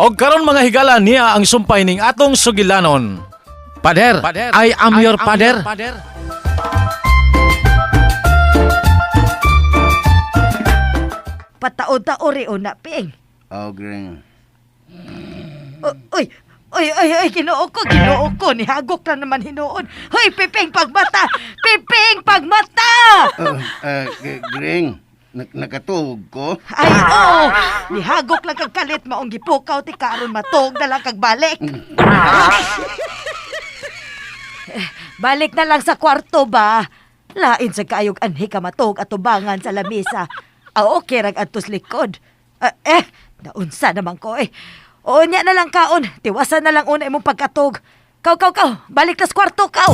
Og karon, mga higala, niya ang sumpay ning atong sugilanon. Pader, I am your pader. Pataod-taori o na, Ping. Oh, Gring. Uy, uy, uy, uy, Ginoo ko, Ginoo ko, nihagok na naman hinuon. Hoy, Piping, pagmata! Piping, pagmata! Oh, Gring, nakatuog ko? Ay, oo! Nihagok lang kag kalit, maong gipukaw ti karon matuog na lang kag balik. Eh, balik na lang sa kwarto ba? Lain sa kaayog anhi ka matuog at tubangan sa lamisa. Ah, okay rag adtos likod. Ah, eh, naunsa naman ko eh. Oo niya na lang kaon. Tiwasan na lang una imong pagkatog. Kaw, kaw, kaw. Balik na sa kwarto, kaw.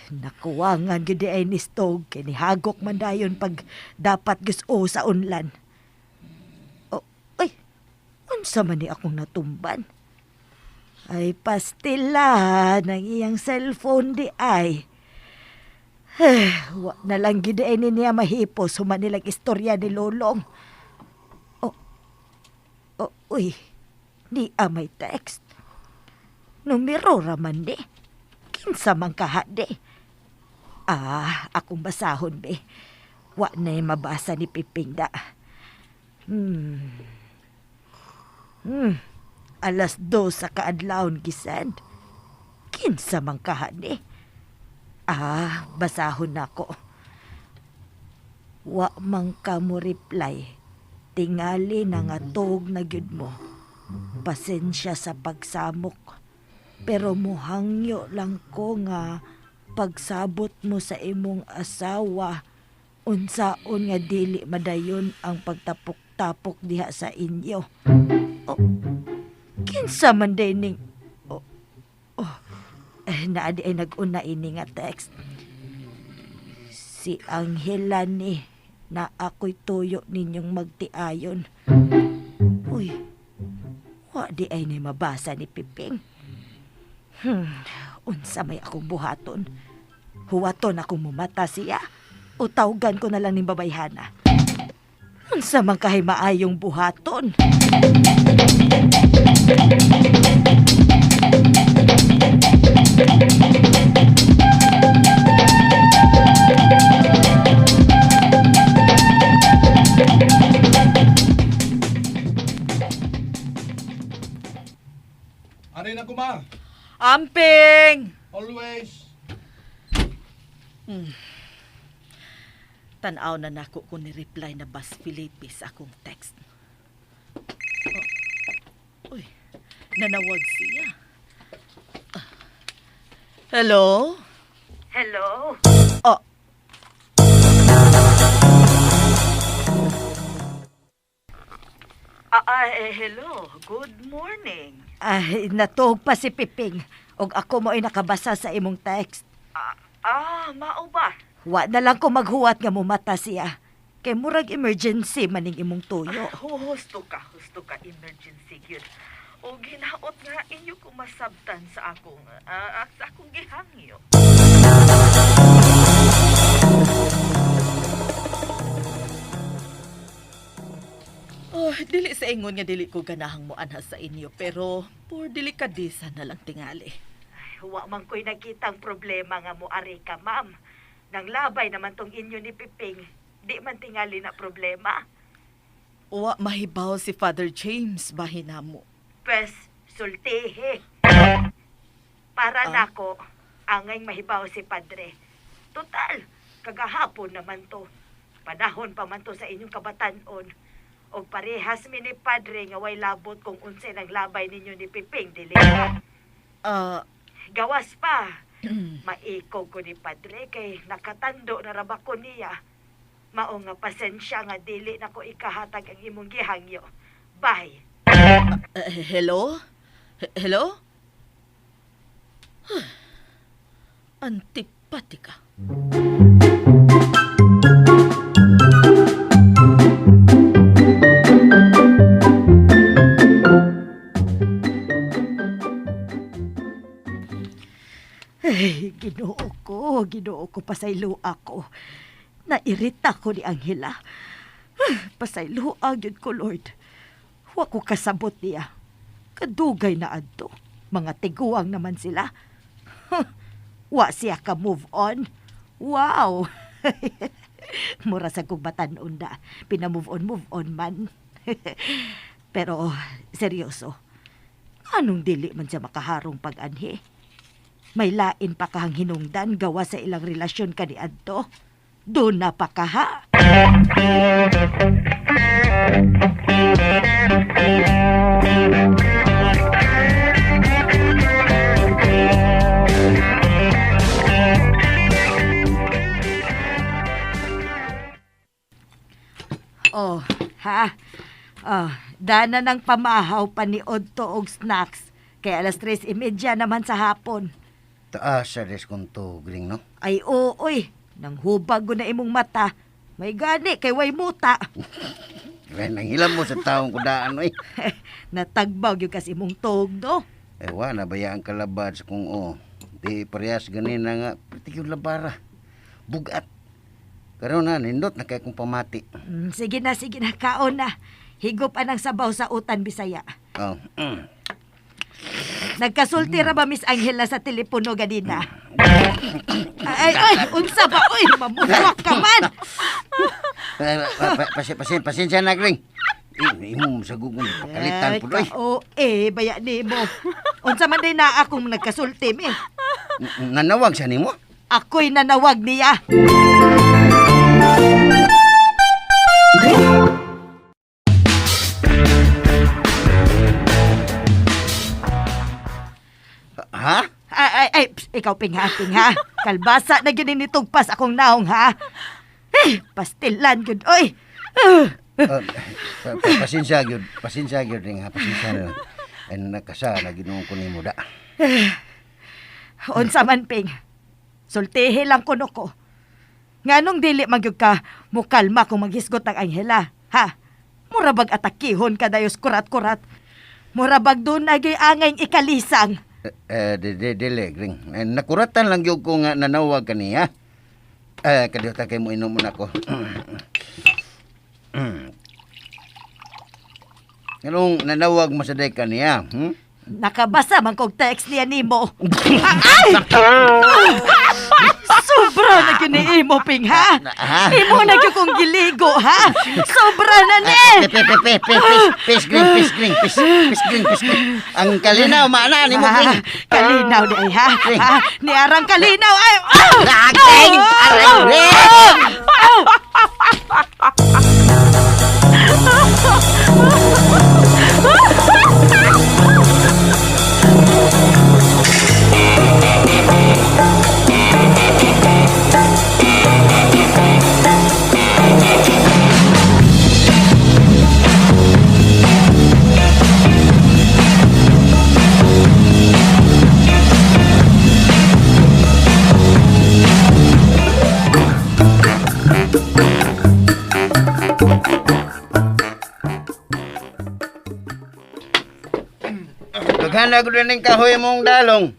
Nakuwangan gid ay ni Stog kay nihagok man dayon pag dapat gusto sa unlan. Oh, ay, unsa man ni akong natumban? Ay, pastila ng iyang cellphone di ay. Eh, wa na lang gid ay ni niya mahipos human nilang istorya ni Lolong. Oh, oh, uy, di may text. Numero raman di. Kinsa man kaha di. Ah, akong basahon be. Wa na mabasa ni Piping da. 2:00 sa kaadlawon gisend. Kinsa man kaha ni. Ah, basahon nako. Wa man ka mo reply. Tingali na nga tuog na gyud mo. Pasensya sa pagsamok. Pero muhangyo lang ko nga pagsabot mo sa imong asawa, unsaon nga dili madayon ang pagtapok-tapok diha sa inyo. Oh, kinsa man day ning. Oh, eh, naa di ay nag-una ini nga text. Si Angela ni na ako'y tuyo ninyong magtiayon. Uy, wa di ay ni mabasa ni Piping. Unsa may akong buhaton? Huwaton akong mumata siya. O tawgan ko na lang ning babayhana. Unsa man kahay maayong buhaton? Ari na kuma. Amping! Always. Tanaw na nako kung ni-reply na Bas Felipe sa akong text. Oh. Uy, nanawag siya. Ah. Hello? Hello? Oh. Ah, hello. Good morning. Ay, natuog pa si Piping. Og ako mo ay nakabasa sa imong text. Ah, mao ba? Wa na lang ko maghuwat nga mumata siya. Kay murag emergency maning imong tuyo. Husto ka, husto ka, emergency gyud. O ginaot nga inyo ko masabtan sa akong gihangyo. Oh, dili sa ingon nga dili ko ganahang moanha sa inyo, pero por delikadesa na lang tingali. Ay, wa man ko'y nakitang problema nga moari ka, ma'am. Nang labay naman tong inyo ni Piping, di man tingali na problema. Wa mahibaw si Father James bahinamo. Pwes, sultihi. Para nako, angay mahibaw si Padre. Total, kagahapon naman to. Panahon pa man to sa inyong kabatanon. Og parehas mi ni Padre nga way labot kung unsay naglabay ninyo ni Piping, dili ba? Gawas pa, maikog ko ni Padre kay nakatando na ra ba ko niya. Mao nga pasensya nga dili na ko ikahatag ang imong gihangyo. Bye. Hello? Hello? Antipatika. Ginoo ko, pasaylo ako. Nairita ko ni Angela. Pasaylo gyud ko, Lord. Wa ko kasabot niya. Kadugay na adto. Mga tiguang naman sila. Wa siya ka move on. Wow! Mura sa kong batan-on na. Pina-move on, move on man. Pero, seryoso. Anong dili man siya makaharong pag-anhi? May lain pa kahang hinungdan gawa sa ilang relasyon kaniadto. Doon na pa kaha. Oh, ha? Oh, dana ng pamahaw paniod to og snacks. Kaya 3:30 naman sa hapon. Taas sa des kong to, Gring, no? Ay oo, oy. Nang hubag ko na imong mata. May gani kay way muta. Gring, nanghilam mo sa taong kudaan, oy. Natagbaw gyud kas imong tuog no. Eh, wa na bayaan kalabad sa kung o. Di parehas ganin na nga, pati yung labara. Bugat. Karon na, nindot na kay kong pamati. Sige na, kaon na. Higop anang sabaw sa utan Bisaya. Oh. Nagkasulti ra ba Miss Angela sa telepono ganina? Ay, ay, unsa ba? Uy, mamuwak ka man. Eh, pasensya na, Gring. Imo sa gugong pakalitan po, oy. Oo, eh, baya nimo. Unsa man day na akong nagkasulti mi. Nanawag siya nimo? Ako'y nanawag niya. Ha? Ay, ay, ay, psst, ikaw pingha, pingha. Kalbasa na gyud ni tugpas akong naong ha. Eh, pastilan gyud oy. Pasensya gyud, pasensya gyud ring ha, pasensya na. Ay nakasala Ginoo ko nimo da. Unsa man ping. Sultihi lang kuno ko. Nganong dili man gyud ka mukalma kung maghisgot ang Angela, ha? Mura bag atakihon ka dayos kurat-kurat. Mura bag doon nagay angay ikalisang. Eh, di, di, dili, Gring. Eh, nakuratan lang gyud ko nga nanawag kaniya. Eh, kadiyot kay mo inom na ko. Anong nanawag mo sa day kaniya? Hmm? Nakabasa man kog text niya nimo. Ay! Sobra na kini imo ping ha. Ha? Imo na gyud kong giligo ha. Sobra na ni. Pe, pe, pe, pe, pe, pes, green, pes, green, pes, pes, green, pes, green. Ang kalinaw, maana ni mo, green. Kalinaw di ay ha. Ha? Ni arang kalinaw ay. Ah! Ah, green! Aray, green! Daghan ko din kahoy mong dalong.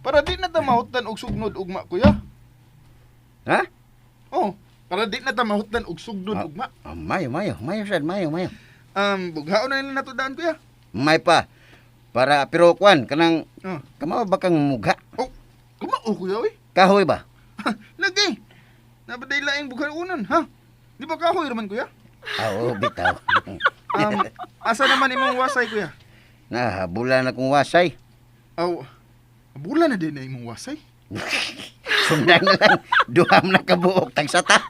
Para di na ta mahutdan og sugnod ugma, kuya. Ha? Oh, para di na ta mahutdan og sugnod ugma. Ah, mayo, mayo, mayo sad, mayo, mayo. Bughaon na nila nato daan, kuya. May pa. Para pero kwan kanang Oh. kamao ba kang mugha? Oh, kumao kuya oy. Kahoy ba? Lagi. Nabaday laing bughaonan, ha? Di ba kahoy raman, kuya? Ah, oo, bitaw. Asa naman imong wasay, kuya? Nah, bulan akong wasay. Aw, bulan na din na imong wasay. Sundan na lang. Duham na kabuok tagsata.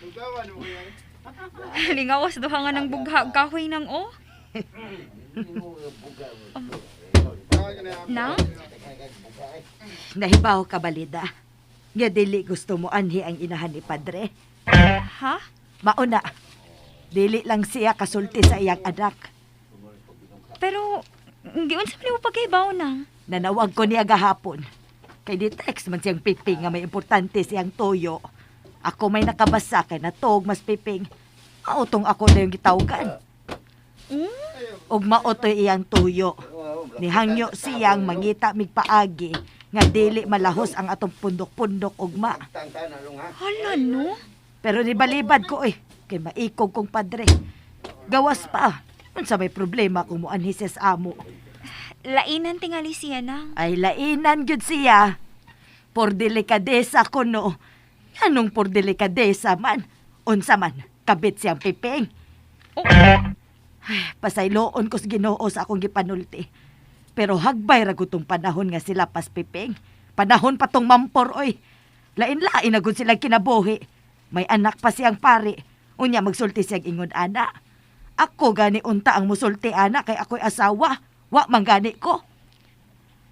Lugawan mo, kuya. Lingawas duha nga ng bugha kahoy nang oh. Nang? Nahibaw ka balida. Nga dili gusto mo anhi ang inahan ni padre. Ha? Mauna. Dili lang siya kasulti sa iyang anak. Pero giunsa man nimo pagkahibaw nang? Nanawag ko niya gahapon. Kay di text man siyang Piping nga may importante siyang toyo. Ako may nakabasa kay natog mas Piping. Mautong ako na yung gitawgan. Ug maotoy iyang tuyo. Nihangyo siyang mangita mig paagi nga dili malahos ang atong pundok-pundok ugma. Hala no? Pero nibalibad ko eh, kay maikog kong padre. Gawas pa, unsa may problema kung muanhi siya sa amo. Lainan tingali siya nang. Ay lainan gyud siya. Por delikadesa ko no. Anong por delikadesa man? Unsa man, kabit siyang piping. Oh. Pasayloon ko sa Ginoo sa akong gipanulti. Pero hagbay ra gud tong panahon nga sila pas piping. Panahon pa tong mampor oy. Lain-lain na gud silang kinabuhi. May anak pa siyang pare. Unya magsulti siyang ingon ana. Ako gani unta ang musulti ana kay ako'y asawa. Wa man gani ko.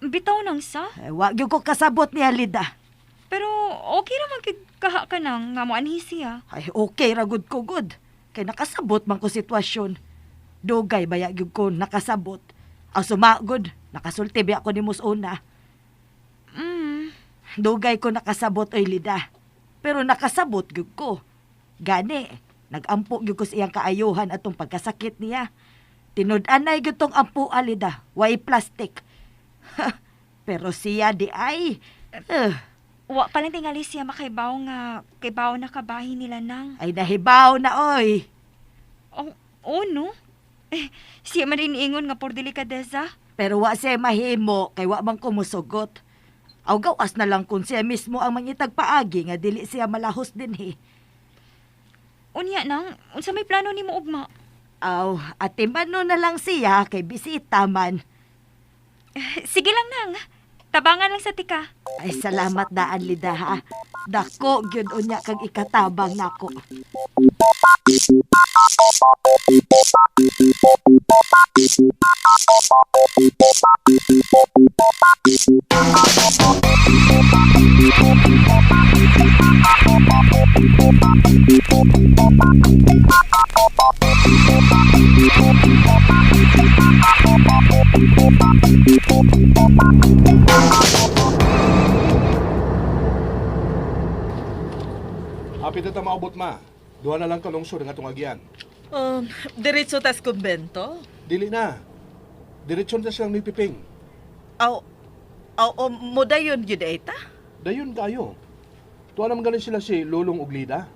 Bitaw nang sa. Eh, wa gyud ko kasabot ni Alida. Pero okay ra man kay kaha ka nang nga moanhi siya. Ay okay ra gud ko gud. Kay nakasabot man ko sitwasyon. Dugay baya gyud ko nakasabot. Ang sumagod, nakasulti biya ko ni Musuna. Dugay ko nakasabot oy Lida. Pero nakasabot gyud ko. Gani, nagampo gyud ko sa iyang kaayuhan atong pagkasakit niya. Tinud-anay gyud tong ampo Alida, way plastic. Pero siya di ay. Eh, Wa pa lang tingali siya makaibaw nga kaybaw na kabahin nila nang. ay nahibaw na oy. Oh, oh no? Eh, siya man rin ingon nga por delikadesa. Pero wa siya mahimo kay wa man kumusugot. Aw gawas na lang kung siya mismo ang mangitag paagi nga dili siya malahos dinhi. Unya nang, unsa may plano nimo ugma? Aw, ate mano na lang siya kay bisita man. Sige lang nang. Tabangan lang sa tika. Ay salamat daan Lida ha. Dako gyud unya kag ikatabang nako. Hapit na ta maabot ma. Duha na lang ka lungsod nga atong agyan. Diretso tas kumbento? Dili na. Diretsyon ta silang ni Piping. Aw, aw, o, mudayon gyud ay ta? Dayon kayo. Tuwa naman galing sila si Lulong Uglida.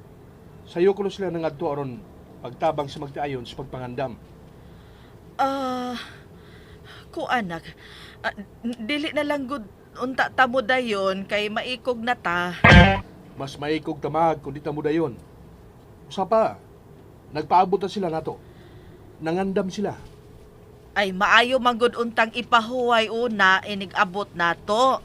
Sayo ko sila nangadto aron pagtabang sa magtiayon sa pagpangandam. Ah, ku anak, ah, dili na lang gud unta ta mo dayon kay maikog na ta. Mas maikog tamag kung di ta mo dayon. Usa pa, nagpaabot na sila nato. Nangandam sila. Ay maayo man gud untang ipahuway una inig abot nato.